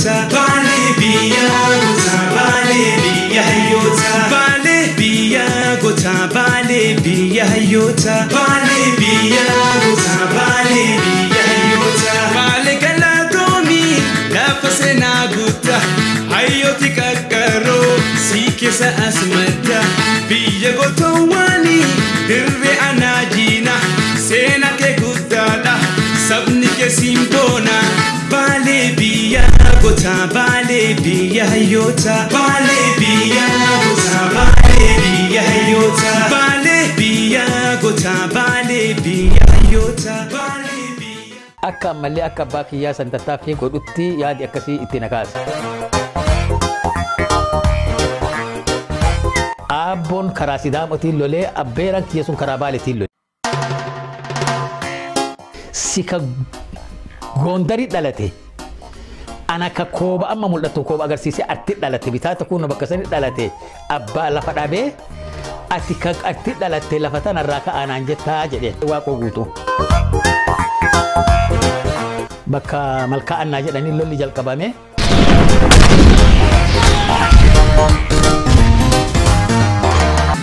hayyoota. Baalee biyya goota, baalee biyya hayyoota. Baalee biyya goota, baalee biyya hayyoota. Baalee biyya goota, baalee biyya hayyoota. Baalee galatoomii lafa seenaa guutaa. Hayyooti qaqqaroo si keessa as madda. Biyya gootawwanii dirree anaajiina. Seenaa kee guddaadha sabni kee simboona. Baalee biyya goota, baalee biyya hayyoota. Baalee biyya goota, baalee biyya hayyoota. Baalee biyya goota, baalee biyya hayyoota. Baalee biyya. Akka ammallee akka abbaa kiyyaa san tattaaffii godhutti yaadi akkasii itti na kaasa. Aabboon karaa Sidaamotiin lolee, abbeeraan kiyya sun karaa Baaleetiin lolee. Sika Gondarii dhalate. Ana ka kooba amma mul'atu kooba agarsiisee atti dhalate, bitaata kun bakka sani dhalate, abbaa lafa dhabee ati ka atti dhalatte lafa tanarraa ka'anaan jettaa jedhe Waaqoo Guutuu. Bakka Malkaa Annaa jedhanii lolli jalqabame.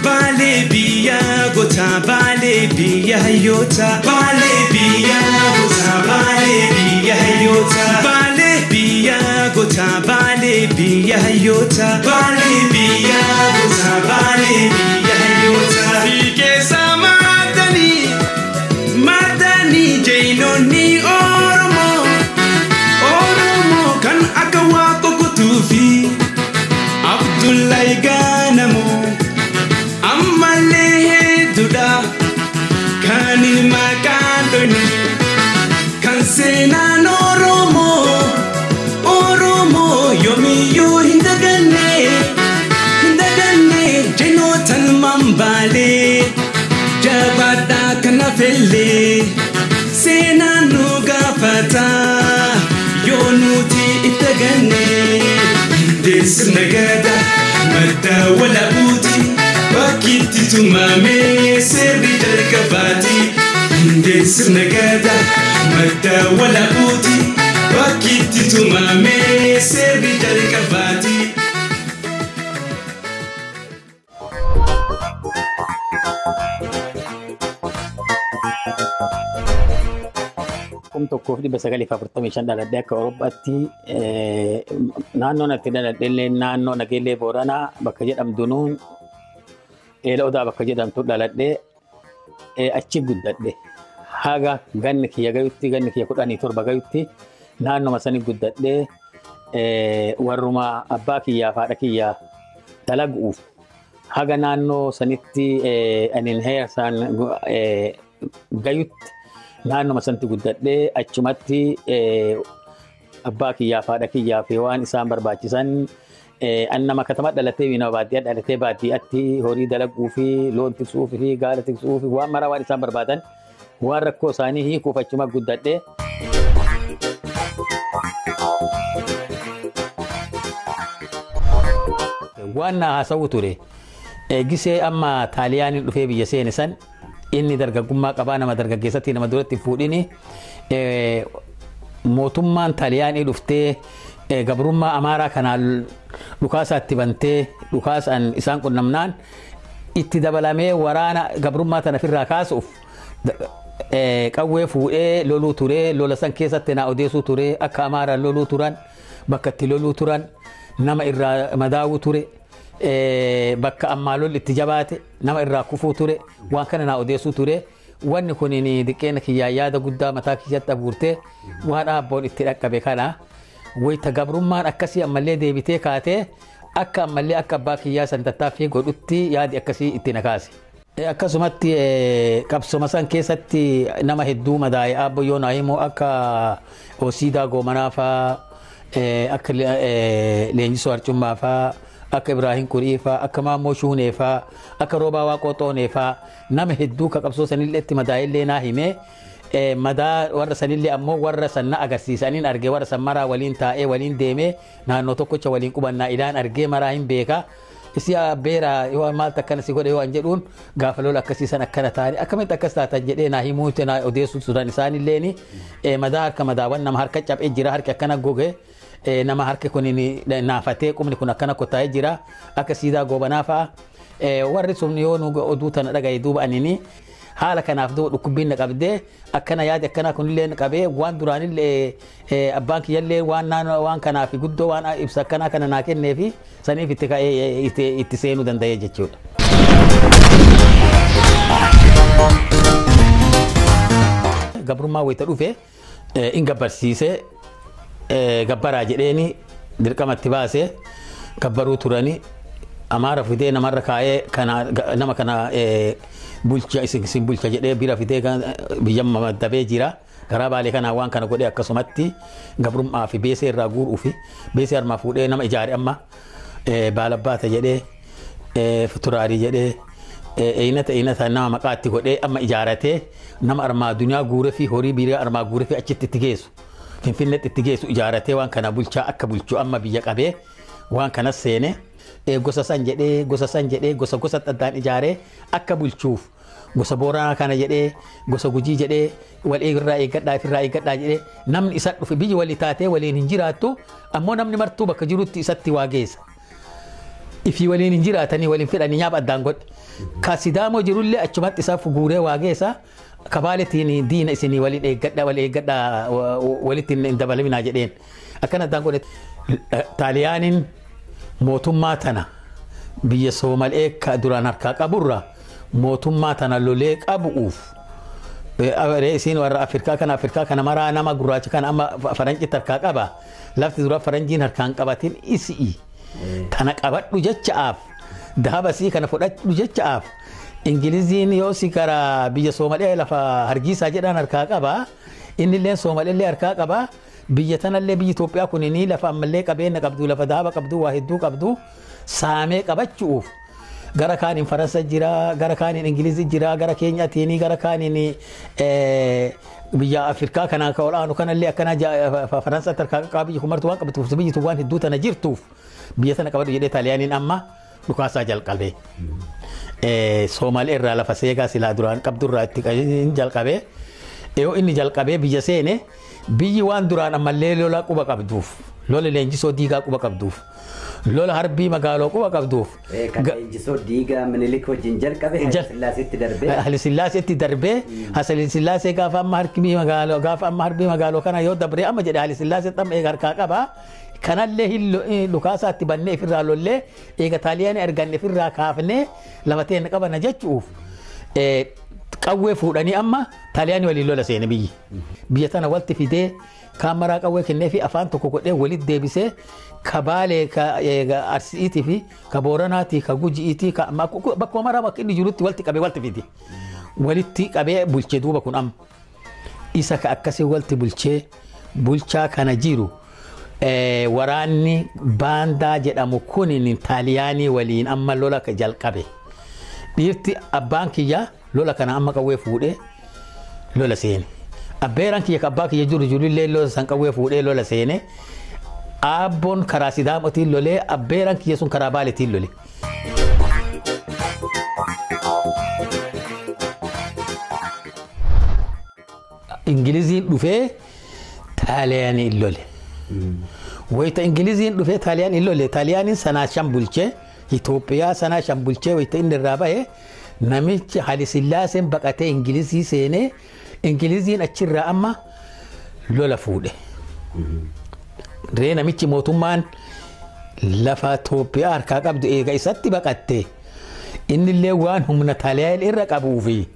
Baalee biyya goota, baalee biyya hayyoota. Baalee biyya goota, baalee biyya hayyoota. Baalee biyya goota, baalee biyya hayyoota. Baalee biyya goota, baalee biyya hayyoota. Si keessa maddanii, maddanii jeenonni Oromoo. Oromoo kan akka Waaqoo Guutuu fi Abdullahi Gaanamoo. Ammallee hedduudha kan maqaan dhoni kan seenaan Oromoo. Oromoo yoomiyyuu hin daganne, hin daganne jeenootan mambaalee jabaadhaa kan hafellee seenaan nu gaafata yoo nuti itti daganne. Sirna gadaa madda walaabuuti. Bakki itti tumamee seerri jalqabaati. Hundeen sirna gadaa madda walaabuuti. Bakki itti tumamee seerri jalqabaati. 1945 dhaladhee akka Awurooppaatti, naannoon itti dhaladhe illee naannoo Nageellee Booranaa bakka jedhamtu nuun Eela Odaa bakka jedhamtu dhaladhee achi guddadhe. Haga ganni kiyya gayutti, ganni kiyya 17 gayutti naannoma sani guddadhee, warruma abbaa kiyyaa fi haadha kiyyaa dalaguuf haga naannoo sanitti anin heersaan gayutti naannoma sanatti guddadhee, achumatti abbaa kiyyaa fi haadha kiyyaa fi waan isaan barbaachisan, an nama katama dhalatee nama baadiyyaa dhalatee baadiyyaatti horii dalaguu fi loon tiksuu fi gaala tiksuu fi waan maraa waan isaan barbaadan waan rakkoo isaanii hiikuuf achuma guddadhee. Waan na haasa'u ture, gisee amma Xaaliyaaniin dhufee biyya seene san inni dargaggummaa qabaa, nama dargaggeessatti nama duratti fuudhini, mootummaan Xaaliyaanii dhuftee gabrummaa Amaaraa kanaan dhukaasaatti bantee dhukaasaan isaan qunnamnaan itti dabalamee waraana gabrummaa tana ofirraa kaasuuf qawwee fuudhee loluu ture. Lola san keessatti naa odeessuu ture, akka Amaaraan loluu turan, bakka itti loluu turan, nama irraa madaawuu ture, bakka ammaa lolli itti jabaate nama irraa kufuu ture, waan kana naa odeessuu ture. Wanni kun diqqeena kiyyaa yaada guddaa mataa kiyyatti abuurtee waan aabboon itti dhaqqabe kana wayita gabrummaan akkasii ammallee deebitee kaatee akka ammallee akka abbaa kiyyaa san tattaaffii godhutti yaadi akkasii itti na kaase. Akkasumatti qabsoma san keessatti nama hedduu madaa'e aabbo yoo naa himu, akka Osiidaa Goomanaa faa, akka Leenjisoo Arcummaa faa, akka Ibraahim Kurii faa, akka Maammoo Shuunee faa, akka Roobaa Waaqoo Xoonee faa, nama hedduu ka qabsoo sanillee itti madaa'ellee naa himee, madaa warra sanillee ammoo warra san na agarsiisaniin argee, warra san maraa waliin taa'ee waliin deemee naannoo tokkocha waliin qubannaa ilaan argee maraa hin beekaa. Isi beera yoo maaltu akkana si godhe yoo an jedhuun, gaafa lola akkasiisan akkana taa'anii akkamitti akkas taatan jedhee naa himuu naa odeessu turan. Isaanilleeni madaa harka madaawwan nama harka caphee jira, harki akkana goge. Nama harki kun naafatee qubni kun akkana kottaa'ee jira akka siidaa goobanaa fa'a. Warri sun yoo nu oduu tana dhagaye duuba anini haala kanaaf duuba dhukkubbiin na qabdee akkana yaade akkana kunillee na qabee waan duraanillee abbaan kiyyallee waan waan kanaaf guddoo waan ibsa akkanaa kana naa kenneefi saniif itti ka'ee itti seenuu danda'ee jechuudha. Gabrummaa wayita dhufe in gabbarsiisee gabbaraa jedheeni dirqamatti baasee gabbaruu turani Amaara fidee namarra kaa'ee kana nama kana bulcha isin bulcha jedhee bira fidee biyya maddabee jira. Karaa Baalee kanaa waan kana godhee akkasumatti gabrummaa fi beesee irraa guuruu fi beesee harmaa fuudhee nama ijaare amma baalabbaata jedhee futuraarii jedhee einata einata nama maqaatti godhee amma ijaaratee nama armaa duniyaa guuree fi horii biraa armaa guuree fi achitti itti geessu. Finfinneetti itti geessu ijaaratee waan kana bulchaa akka bulchu amma biyya qabee waan kana seene gosa san jedhee gosa san jedhee gosa gosa addaan ijaaree akka bulchuuf gosa Booranaa kana jedhee gosa Gujii jedhee wal irraa eeggadhaa ifirraa eeggadhaa jedhee namni isa dhufe biyyi walii taatee waliin hin jiraattu ammoo namni martuu bakka jirutti isatti waa geessa. Ifii waliin hin jiraatanii waliin fedhanii nyaaba addaan godhe. Ka Sidaamoo jirullee achumatti isaa guuree waa geessa. Kabaaletiin diina isinii waliin eeggadhaa wal eeggadhaa walitti hin dabalaminaa jedheen. Akkana addaan godhe. Xaaliyaaniin mootummaa tana biyya Soomalee ka duraan harkaa qaburra mootummaa tana lolee qabuuf isiin warra Afrikaa kana Afrikaa kana maraa nama gurraacha kana amma faranjitti harkaa qaba. Lafti dura faranjiin harkaan qabatin isi'i. Tana qabadhu jecha'aaf dahaba sii kana fudhadhu jecha'aaf Ingiliziin yoo si karaa biyya Soomalee lafa Hargiisaa jedhan harkaa qaba. Innillee Soomaleellee harkaa qaba. Biyya tanallee biyyi Itoophiyaa kunini lafa ammallee qabeenya qabdu lafa dahaba qabdu waa hedduu qabdu saamee qabachuuf gara kaaniin Faransa jira gara kaaniin Ingilizi jira gara Keenyaatiin gara kaaniin biyya Afrikaa kana ka olaanu kanallee akkana Faransa harkaa qaba biyyi kun martuu waan qabatuuf biyyi tun waan hedduu tana jirtuuf biyya tana qabadhu jedhee Xaaliyaaniin amma dhukaasaa jalqabe. Soomalee irraa lafa seegaa silaa duraan qabdurraa itti jalqabe. Yoo inni jalqabee biyya seene biyyi waan duraan ammallee lola quba qabduuf lola leenjisoo diigaa quba qabduuf lola harbii magaaloo quba qabduuf. Kan leenjisoo diigaa Minilik wajjin jalqabe Haile Sillaaseetti darbee. Haile Sillaaseetti darbee Haile Sillaasee gaafa amma harbii magaaloo gaafa amma harbii magaaloo kana yoo dabree amma jedhe Haile Sillaaseetti amma eega harkaa qaba. Kanallee dhukaasaatti bannee ifirraa lollee eega Xaaliyaanii arganne ifirraa kaafnee lafa teenya qabana jechuuf qawwee fuudhanii amma Xaaliyaanii waliin lola seene biyyi. Biyya tana walitti fidee kaamaraa qawwee kennee fi afaan tokko godhee walitti deebisee ka Baalee ka Arsiitii fi ka Booranaatii ka Gujiitii ka bakkuma maraa bakka inni jirutti walitti qabee walitti fide. Walitti qabee bulchee duuba kun amma. Isa ka akkasii walitti bulchee bulchaa kana jiru waraanni baandaa jedhamu kun Xaaliyaanii waliin amma lola jalqabe. Dhiirti abbaan kiyyaa lola kana amma qawwee fuudhee lola seene. Abbeeraan kiyya ka abbaa kiyya jiru jirullee lola san qawwee fuudhee lola seene. Aabboon karaa Sidaamotiin lolee abbeeraan kiyya sun karaa Baaleetiin lole. Ingiliziin dhufee Xaaliyaaniin lole. Wayita Ingiliziin dhufee Xaaliyaaniin lole Xaaliyaaniin sanaa shan bulchee Itoophiyaa sanaa shan bulchee wayita inni irraa bahe namichi Haile Sillaaseen baqatee Ingilizii seenee Ingiliziin achirraa amma lola fuudhe. Ree namichi mootummaan lafa Itoophiyaa harkaa qabdu eega isatti baqatte innillee waan humna Xaaliyaan irra qabuufi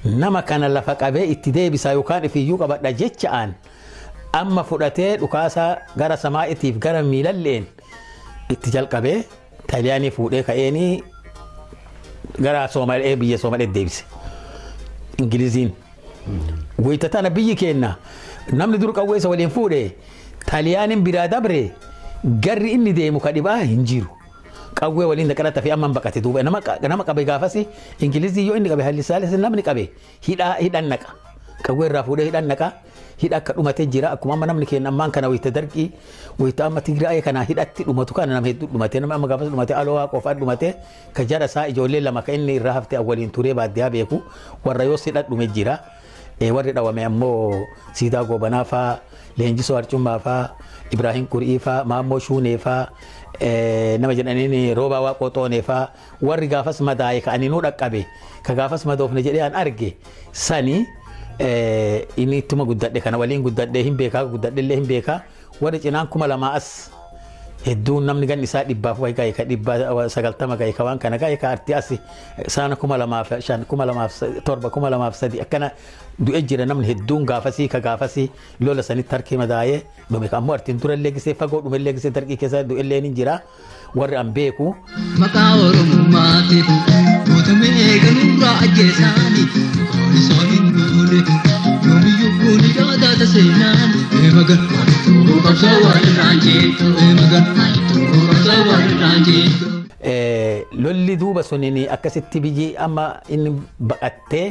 nama kana lafa qabee itti deebisa yookaan ifiyyuu qabadha jecha'aan amma fudhatee dhukaasaa gara samaa'itiif gara miilalleen itti jalqabee Xaaliyaanii fuudhee ka'eenii gara Soomalee biyya Soomalee deebise. Ingiliziin. Wayita tana biyyi keenna namni dur qawwee isa waliin fuudhe Xaaliyaaniin biraa dabre garri inni deemu ka dhibaa hin jiru. Qawwee waliin dhaqanata fi amma baqate duuba nama qabe gaafas Ingilizii yoo inni qabe Haile Sillaasee namni qabe hidhan naqa. Qawwee irraa fuudhee hidhan naqa. Hidha akka dhumatee jira akkuma amma namni keenya ammaan kana wayita darqii wayita amma Tigraayee kana hidhatti dhumatu kana nama hedduu dhumate nama amma gaafas dhumate aloo qofaa dhumate ka jara isaa ijoollee lama ka inni irraa hafte waliin turee baadiyyaa beeku warra yoo hidha dhume jira. Warri dhawame ammoo Siidaa Goobanaa faa, Leenjisoo Arcummaa faa, Ibraahim Qur'ii faa, Maammoo Shuunee faa, nama jedhaniin Roobaa Waaqoo Xoonee faa, warri gaafas madaa'e ka ani nuu dhaqqabe ka gaafas madoofne jedhee an arge sani inni ittuma guddadhe kana waliin guddadhe hin beekaa, guddadhe illee hin beekaa. Warri cinaan 2000 as hedduun namni ganni isaa 100 wayi gahe, ka 190 gahe, ka waan kana gahe, ka arti as saana 2005, 2007, 2003 akkana du'e jira. Namni hedduun gaafasii ka gaafasii lola sanitti harki madaa'ee dhume, ammoo artiin durallee gisee fagoo dhumellee gisee darqii keessa du'ellee ni jira warri an beeku. Maqaa Oromummaatiif gootamee galuurraa ajjeesaani isaan hin duune yoomiyyuu kun yaadata seenaan. Eemagan qabsoo walirraan jeetu, eemagan qabsoo walirraan jeetu. Lolli duuba suniin akkasitti biyyi amma inni baqattee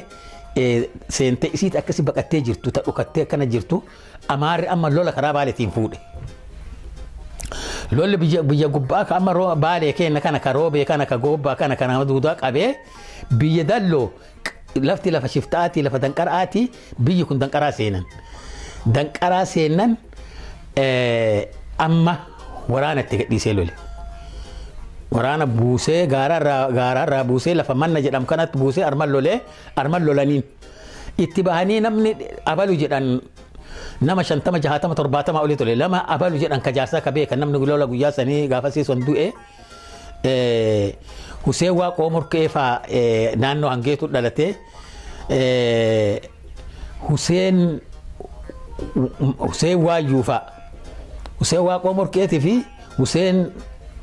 seentee isiit akkasi baqattee jirtu, ta dhukattee akkana jirtu, Amaarri amma lola karaa Baaleetiin fuudhe. Lolli biyya gubbaa ka amma Baalee kenna kana ka Roobee kana ka Goobbaa kana ka nama duudaa qabee biyya dalloo lafti lafa shiftaatii lafa danqaraati, biyyi kun danqaraa seenan. Danqaraa seenan amma waraana itti gadhiisee lole. Waraana buusee gaaraarraa buusee lafa manna jedhamu kanatti buusee arman lolee arman lolaniin. Itti bahanii namni abalu jedhan nama 50, 60, 70 olii tole, lama abalu jedhan ka jaarsaa ka beekan namni lola guyyaa sanii gaafasii sun du'e. Huseen Waaqoo Morkee faa naannoo Hangeetu dhalate. Huseen Waayyuu faa. Huseen Waaqoo Morkeetii fi Huseen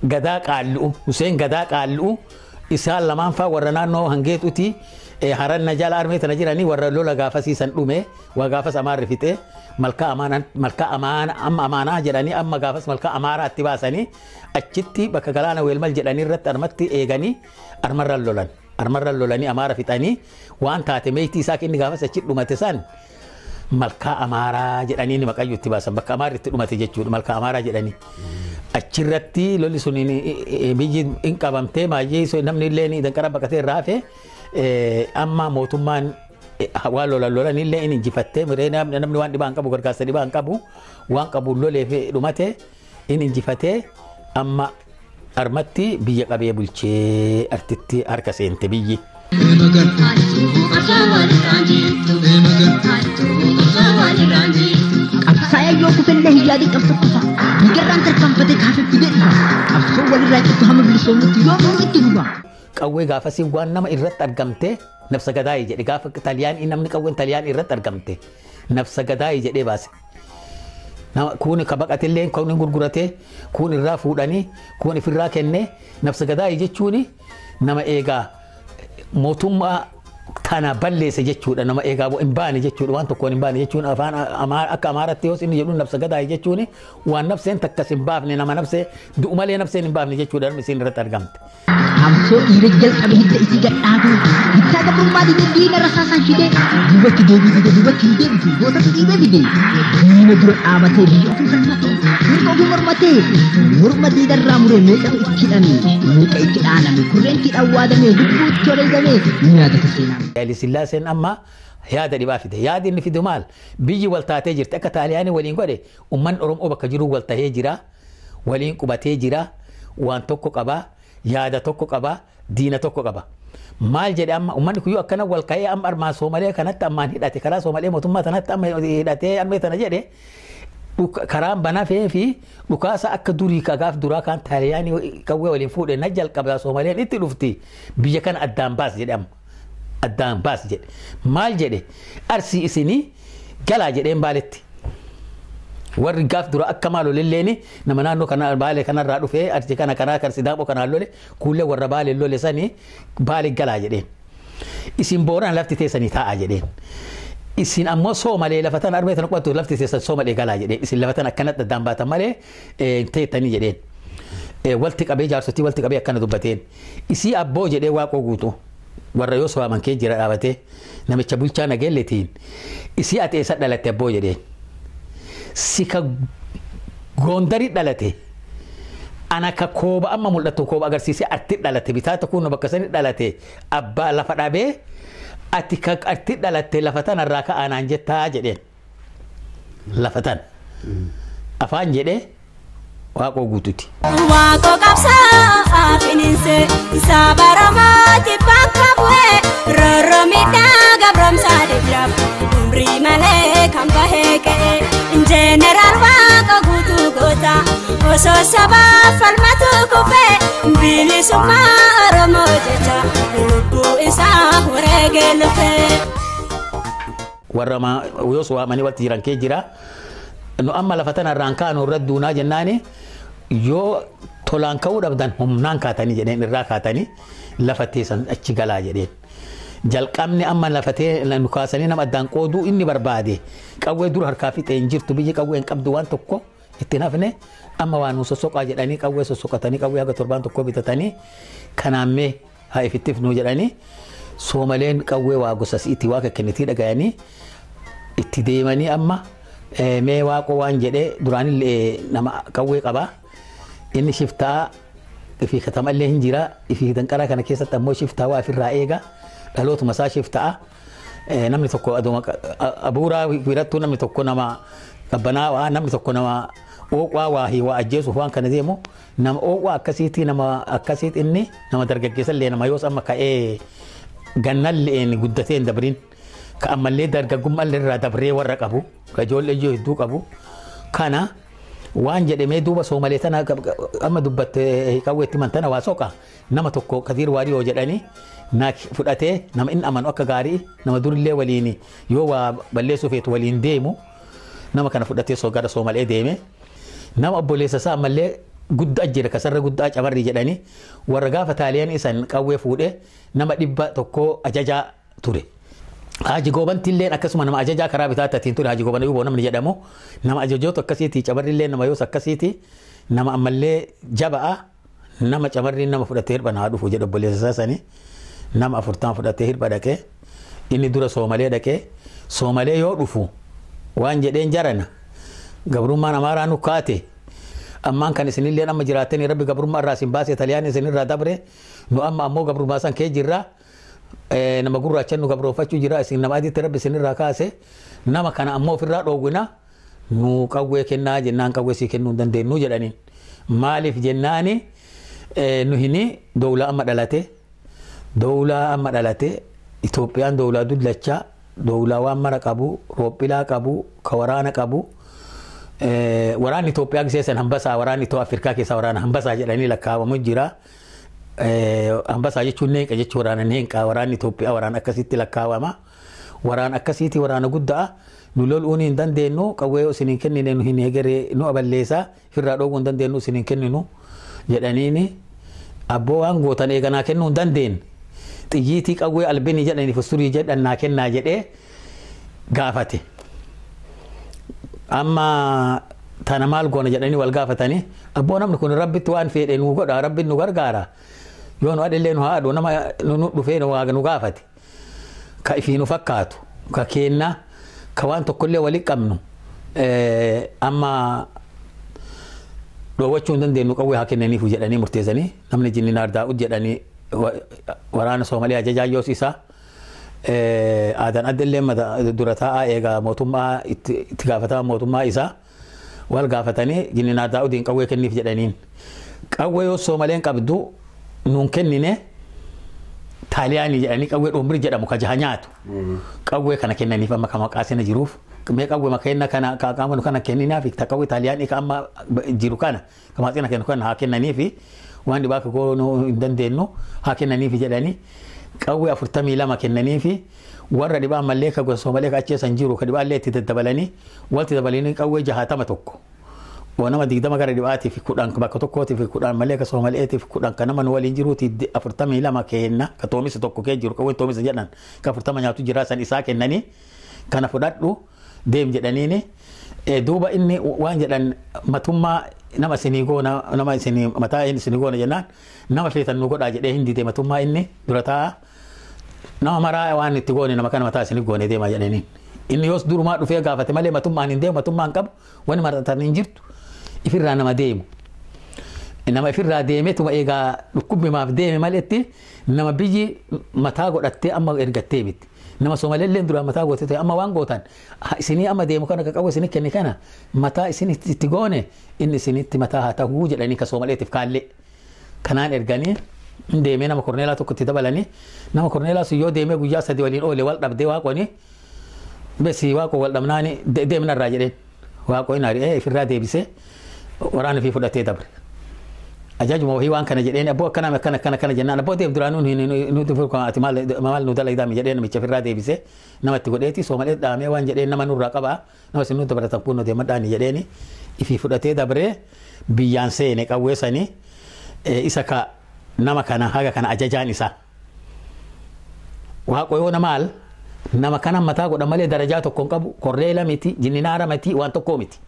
Gadaa Qaallu'u. Huseen Gadaa Qaallu'u isaan lamaan faa warra naannoo Hangeetuti haranna jala armee tana jiranii warra lola gaafasiisan dhume waa gaafas Amaarri fixee malkaa amaana malkaa amaana amma amaanaa jedhanii amma gaafas malkaa Amaaraatti baasanii achitti bakka galaana weelmal jedhanii irratti armatti eeganii armarran lolan. Armarran lolanii Amaara fixanii waan taate meeytii isaa inni gaafas achi dhumate san malkaa Amaaraa jedhanii ni maqayyuu itti baasan, bakka Amaarri itti dhumate jechuudha malkaa Amaaraa jedhanii. Achirratti lolli sun biyyi hin qabamtee maayyee namni illee danqara baqatee irraa hafe, amma mootummaan waan lolan lolan illee inni injifattee miree namni waan dhibaa hin qabu, gargaarsa dhibaa hin qabu, waan qabu lolee fi dhumate inni injifatee amma armatti biyya qabee bulchee artitti harka seente biyyi. Eemagan qabsoo walirraan jeetu, eemagan qabsoo walirraan jeetu. Qabsaa'ee yoo kufellee hin yaadin qabsoo kufa. Migarraan tarkaanfatee kaafee fidee dhufa. Qabsoo walirraa cittu hamma bilisoomnutti yoo nuu itti fufa. Qawwee gaafasii waan nama irratti argamte nafsa gadaayii jedhe, gaafa Xaaliyaanii namni qawween Xaaliyaanii irratti argamte nafsa gadaayii jedhee baase. Kun ka baqatellee kun gurguratee kun irraa fuudhanii kun ifirraa kennee, nafsa gadaayii jechuun nama eegaa mootummaa tana balleesse jechuudha, nama eegaa hin baane jechuudha, waan tokkoon hin baane jechuun. Afaan akka Amaaratti yoos inni jedhu nafsa gadaayii jechuun waan nafseen takkas hin baafne, nama nafsee du'u malee nafseen hin baafne jechuudha namni isiin irratti argamte. Qabsoo dhiira jalqabe hidda isii gadhaabee bittaa gabrummaa didee diina rasaasaan shidee duubatti deebii dide, duubatti hin deebitu gootatu dhiibee fide, diina dura dhaabatee biyya ofii falmatee mirga ofii mormatee morma diidarraa muree, meeqatu itti hidhame, meeqa itti dhaaname, kurreentii dhawwaadame, lubbuu itti wareegame ni yaadata seenaan. Haile Sillaaseen amma yaada dhibaa fide. Yaadi inni fidu maal? Biyyi wal taatee jirti. Akka Xaaliyaanii waliin godhe uummanni Oromoo bakka jiru wal tahee jira. Waliin qubatee jira. Waan tokko qaba. Yaada tokko qaba. Diina tokko qaba. Maal jedhe amma uummanni kuyyuu akkana wal ka'ee amma armaan Soomalee kanatti ammaan hidhate, karaa Soomalee mootummaa tanatti amma hidhatee armee tana jedhe karaan banafee fi dhukaasa akka durii gaaf duraa kan Xaaliyaanii qawwee waliin fuudhe na jalqaba, Soomaleen itti dhufti, biyya kana addaan baas jedhe amma. Addaan baas jedhe. Maal jedhe? Arsii isinii galaa jedheen Baaletti. Warri gaaf dura akka maal lolelleeni nama naannoo kana Baalee kanarraa dhufee Arsii kana karaa kan Sidaamoo kanaan lole kuullee warra Baalee lole sanii Baalee galaa jedheen. Isin Booraan lafti teessanii taa'aa jedheen. Isin ammoo Soomalee lafa tana armee tana qubatu lafti teessan Soomalee galaa jedheen. Isin lafa tana akkanatti addaan baatan malee teettanii jedheen. Walti qabee jaarsotii walti qabee akkana dubbateen. Isii abboo jedhee Waaqoo Guutuu. Warra yoo so'aman kee jira dhaabatee namicha bulchaa Nageelletiin isii ati eessa dhalatte abboo jedheen. Si ka Goondarii dhalate, ana ka kooba amma mul'atu kooba agarsiisee arti dhalate bitaa tokko bakka sani dhalate abbaa lafa dhabee Ati ati dhalatte lafa tanarraa ka'anaan jettaa jedheen. Lafa tana. Afaan jedhee Waaqoo Guutuuti. Waaqoo qabsaa finiinse sabaramaati bakka bu'ee roromidhaa gabromsaa diblaaf umrii malee kan bahee ka'e Jeneraal Waaqoo Guutuu goota osoo sabaa falmatu kufee bilisummaa Oromoo jecha lubbuu isaa wareegee lufee. Warra yoos waamanii walitti jiran kee jira. Nu amma lafa tanarraan kaanu irra duunaa jennaani yoo tolaan ka'uu dhabdan humnaan kaatanii jedheen irraa kaatanii lafa teessan achi galaa jedheen. Jalqabni amma lafatee nu kaasanii nama addaan qooduu inni barbaade qawwee dura harkaa fixee hin jirtu biyyi qawwee hin qabdu waan tokko itti hafne amma waan nu sossoqaa jedhanii qawwee sossoqatanii qawwee haga torbaan tokko bitatanii kanaammee haa ifittif nu jedhanii Soomaleen qawwee waa gosa itti waa kennitii dhagayanii itti deemanii amma mee Waaqoo waan jedhee duraanillee nama qawwee qabaa inni shiftaa fi katamallee hin jira fi danqaraa kana keessatti ammoo shiftaa waa ofirraa eega dhalootuma isaa shiftaa namni tokko abuuraa birattuu namni tokko nama qabbanaawaa namni tokko nama ooqwaa waa waa ajjeesuuf waan kana deemu nama ooqwaa akkasiitii nama akkasiiti inni nama dargaggeessallee nama yoos amma ka'ee gannallee guddatee hin dabrin ka ammallee dargaggummallee irraa dabree warra qabu ka ijoollee ijoo hedduu qabu kana waan jedhamee duuba Soomalee tana amma dubbatte qawweetti man tana waa soqa nama tokko Kadiir Waariyoo jedhanii na fudhatee nama inni amanu akka gaarii nama durillee waliin yoo waa balleessuu feetu waliin deemu nama kana fudhatee soo gara Soomalee deeme nama obboleessa isaa ammallee guddaa jira kasarra guddaa camarri jedhanii warra gaafa Taaliyaan isan qawwee fuudhee nama 100 ajajaa ture. Haji Goobantilleen akkasuma nama ajajaa karaa bitaa ittiin ture Haji Gooban Yuuboo namni jedhamu nama ajajoota akkasiiti camarrillee nama yoos akkasiiti nama ammallee jaba'a nama camarri nama fudhatee hirba naa dhufu jedhu obboleessa isaa sanii nama 40 fudhatee hirba dhaqee inni dura Soomalee dhaqee Soomalee yoo dhufu waan jedheen jarana gabrummaan Amaaraa nu kaate ammaan kan isinillee amma jiraatanii rabbi gabrummaa irraa isin baase Taliyaan isinirraa dabre nu amma ammoo gabrummaa san kee jirra nama gurraacha nu gabroofachuu jira isin nama adiitti rabbi isinirraa kaase nama kana ammoo ofirraa dhoowwina nu qawwee kennaa jennaan qawwee sii kennuu hin dandeenyu jedhaniin maaliif jennaani nu hini dowlaa amma dhalate Itoophiyaan dowlaa dullachaa dowlaa waan mara qabu roophilaa qabu ka waraana qabu waraanni Itoophiyaa giseessan hambasaa waraanni Itoo Afrikaa keessaa waraana hambasaa jedhanii lakkaa'amu jira. Hambasaa jechuun neenqa jechuun waraana neenqa waraanni Itoophiyaa waraana akkasitti lakkaawama. Waraana akkasiiti waraana guddaa nu lol'uun hin dandeenyu qawwee isin hin kennine nu hin egeree nu aballeessaa ofirraa dhoowwuu hin dandeenyu isin hin kenninu jedhaniini abboo waan gootan eeganaa kennuu hin dandeenye xiyyiitii qawwee albinii jedhanii fusturii jedhan naa kennaa jedhee gaafate. Amma tana maal goona jedhanii wal gaafatanii abboo namni kun rabbitti waan fedhe nu godha rabbi nu gargaara yoo nu adillee nu haadhu nama nu dhufee nu gaafate ka ifii nu fakkaatu ka keenna ka waan tokkollee walii qabnu amma dhoowwachuu hin dandeenyu qawwee haa kennaniifu jedhanii murteessanii namni Jinninaar Daa'ud jedhanii waraana Soomalee ajajaa yoos isaa aadaan addillee dura taa'aa eegaa mootummaa itti gaafatama mootummaa isaa wal gaafatanii Jinninaar Daa'udiin qawwee kenniif jedhaniin. Qawwee yoo Soomaleen qabdu nuun kennine Taaliyaanii jedhanii qawwee dhombir jedhamu ka jaha nyaatu. Qawwee kana kennaniif amma ka maqaa sina jiruuf mee qawwee makenna kana ka qaama kana kenninaaf ta qawwee Taaliyaanii ka amma jiru kana ka maqaa kennu kana haa kennaniifi waan dhibaa ka goonuu hin dandeenyu haa kennaniifi jedhanii qawwee 42 kennaniifi warra dhibaa ammallee ka gosa Soomalee ka acheessan jiru ka dhibaallee itti daddabalanii walitti dabalanii qawwee 61 nama 20 gara dhibaatiif 10 bakka tokkootiif 10 malee ka Soomaleetiif 10 ka nama nu waliin jiruuti 42 kenna ka toomisa tokko kee jiru qawwee toomisa jedhan ka 40 nyaatu jira san isaa kennanii kana fudhadhu deem jedhaniini duuba inni waan jedhan matummaa nama isinii goona nama isinii mataa inni isinii goona jennaan nama feetan nu godhaa jedhee hin dide matummaa inni dura taa'a nama maraa waan itti goone nama kana mataa isinii goone deemaa jedhaniin inni yoos durumaa dhufee gaafate malee matummaan hin deemu matummaan qabu wani maratan hin jirtu ifirraa nama deemu nama ifirraa deemetuma eegaa dhukkubbimaaf deeme maletti nama biyyi mataa godhattee amma ergattee miti. Nama Soomaalillee duraan mataa goote ta'e amma waan gootan isinii amma deemu kana ka qabu isinii kenne kana mataa isin itti goone inni isinitti mataa haa ta'uu jedhanii ka Soomaleetiif kaallee. Kanaan erganii hin deemee nama Korneelaa tokko itti dabalanii nama Korneelaa sun yoo deemee guyyaa 3 waliin oole wal dhabdee waaqoni besi waaqo wal dhabnaani deemna irraa jedheen waaqo hin ari'ee ifirraa deebisee waraana fi fudhatee dabre. Ajaajuma wahii waan kana jedheen abboo akkana akkana akkana akkana jennaan abboo deem duraanuu nuti ati maal nu dalagdaami jedheen namicha ofirraa deebisee namatti godheeti Soomalee dhaamee waan jedheen nama nurraa qabaa nama isin nu dabalatan kun nu deemadhaani jedheeni ifii fudhatee dabree biyyaan seene qawwee sanii isa ka nama kana haga kana ajajaan isaa. Waaqo yoo maal nama kana mataa godha malee darajaa tokko hin qabu korreela miti jinninaara miti waan tokkoo miti.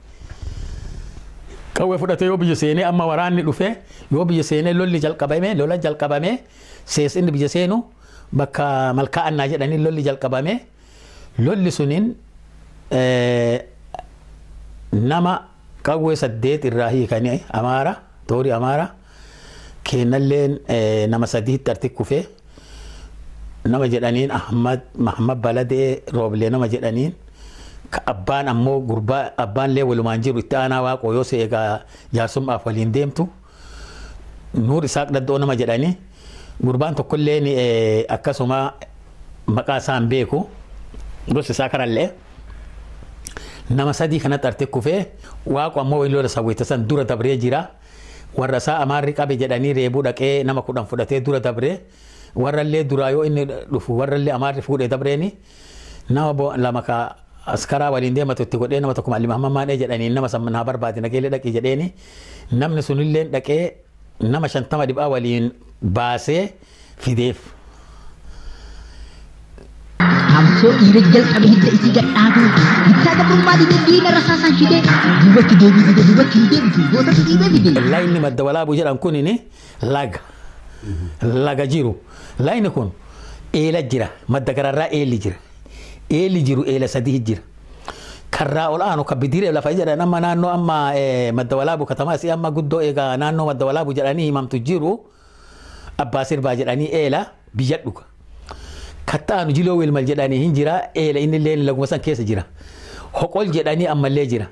Qawwee fudhatee yoo biyya seenee amma waraanni dhufee yoo biyya seenee lolli jalqabame lola jalqabame seesni biyya seenu bakka malkaa'annaa jedhanii lolli jalqabame lolli suniin nama qawwee 8 irraa hiikanii Amaara toorii Amaara kennalleen nama 3tti arti kufee nama jedhaniin Ahmad Mahammad Baladee Rooblee nama jedhaniin abbaan ammoo gurbaa abbaan lee walumaan jiru itti aanaa waaqoo yoo se'e egaa jaarsummaaf waliin deemtu Nuur Isaaq Daddoo nama jedhanii gurbaan tokkolleen akkasuma maqaa isaan beeku gosa isaa kanallee nama 3 kanatti arte kufee waaqo ammoo waliin lola sawwita san dura dabree jira warra isaa Amaarri qabe jedhanii reebuu dhaqee nama 10 fudhatee dura dabree warrallee duraa yoo inni dhufu warrallee Amaarri fuudhee dabreeni nama lama ka askaraa waliin deematu itti godhee nama tokko Maalima Hammaadhee jedhanii nama naa barbaade nageellee dhaqii jedheeni namni sunillee dhaqee nama 50 dhibaa waliin baasee fideef. Qabsoo dhiira jalqabe hidda isii gadhaabu bittaa gabrummaa didee diina rasaasaan shidee duubatti deebii dide duubatti hin deebitu gootatu dhiibee fide. Layni madda walaabuu jedhan kunini laga laga jiru layni kun eela jira madda gararraa eelli jira. Eelli jiru eela 3 jira. Karraa ol aanu ka bidiree lafa jedhan amma naannoo amma madda walaabuu katamaa si amma guddoo eegaa naannoo madda walaabuu jedhanii himamtu jiru abbaa sirbaa jedhanii eela biyya dhuga. Kattaanu jiloo wilmal jedhanii hin jira eela inni illee laguma san keessa jira. Hoqol jedhanii ammallee jira.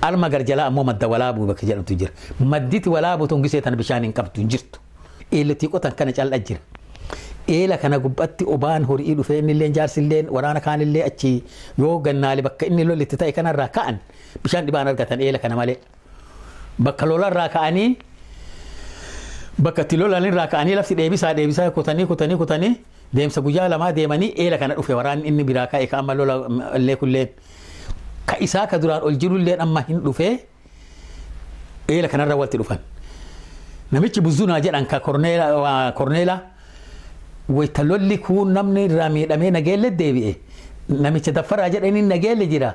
Alma garjalaa ammoo madda walaabuu bakka jedhamtu jira. Madditi walaabuu tun gisee tana bishaan hin qabdu hin jirtu. Eelli qotan kana callaa jira. Eela kana gubbatti obaan horii dhufee inni illee jaarsillee waraana kaanillee achi yoo gannaale bakka inni lolli itti ta'e kanarraa ka'an bishaan dhibaan argatan eela kana malee. Bakka lolarraa ka'anii bakka itti lolanirraa ka'anii lafti deebisaa deebisaa kutanii kutanii kutanii deemsa guyyaa 2 deemanii eela kana dhufe waraanni inni biraa ka'e ka amma lola illee kulleen ka isaa ka duraan ol jirulleen amma hin dhufee eela kanarra walitti dhufan. Namichi Buzunaa jedhan ka Korneelaa wayita lolli kun namni irraa miidhamee nageelle deebi'e namicha Daffaraa jedhanii nageelle jira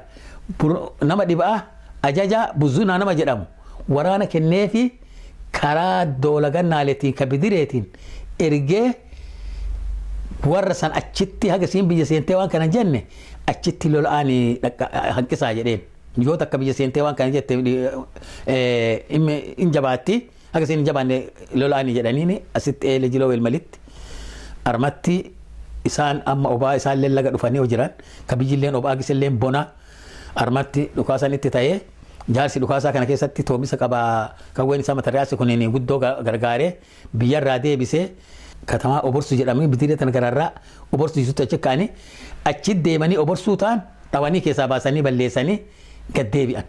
nama dhibaa ajaja Buzunaa nama jedhamu waraana kenneefi karaa doola gannaaleetiin ka bidireetiin ergee warra san achitti haga siin biyya seentee waan kana jenne achitti lola'anii hanqisaa jedheen yoo takka biyya seentee waan kana jette hin jabaatti haga siin hin jabaanne lola'anii jedhaniini asitti eele jiloo wilmalitti armatti isaan amma obaa isaan laga dhufanii jiran ka biyyilleen obaa gisilleen bona armatti dhukaasan itti ta'ee jaarsi dhukaasaa kana keessatti toomisa qabaa qawween isaa matariyaasi kuniin guddoo gargaaree biyyarraa deebisee katamaa oborsuu jedhamanii bidiree tan gararraa oborsuu jisutti achi ka'anii achi deemanii oborsuu ta'an dhawanii keessaa baasanii balleessanii gad deebi'an.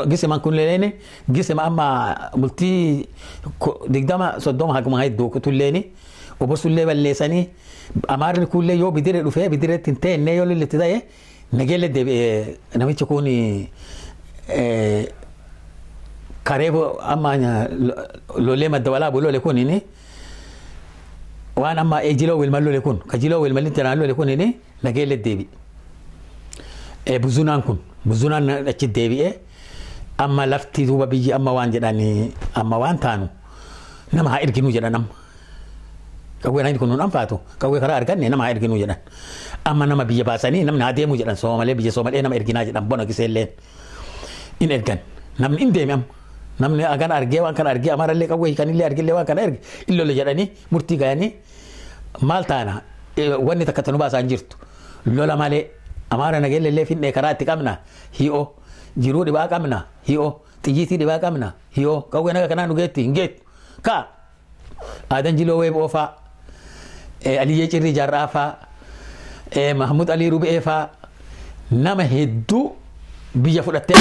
Gisema kun leeni gisema amma bultii 20 30 haguma hedduu kutulleeni oborsullee balleessanii Amaarri kunillee yoo bidiree dhufee bidireetti hin teenne yoo lollitti ta'e nageelle deebi'e namichi kun karee amma lolee madda walaabuu lole kunini waan amma jiloo wilmal lole kun ka jiloo wilmalitti tanaan lole kunini nageelle deebi'e. Buzunaan kun buzunaan achi deebi'e amma lafti duuba biyyi amma waan jedhanii amma waan taanu nama haa erginuu jedhan amma. Qawwee namni kun nun anfaatu qawwee karaa arganne nama haa erginuu jedhan. Amma nama biyya baasanii namni haa deemuu jedhan Soomalee biyya Soomalee nama erginaa jedhan bona giseelleen in ergan namni in deeme amma. Namni hagan argee waan kana argee Amaarallee qawwee hiikanillee argillee waan kana erge illolle jedhanii murtii gayanii maal taana wanni takka tanu baasaa hin jirtu. Lola malee Amaara nageellee finnee karaa itti qabna hi'oo, jiruu dhibaa qabna hi'oo, xiyyiitii dhibaa qabna hi'oo, qawwee naga kanaa nu geetti hin geettu. Ka Aadan Jiloo Weeboo faa, Aliyyee Cirrii Jaarraa faa, Mahmud Alii Rube'ee faa, nama hedduu biyya fudhattee.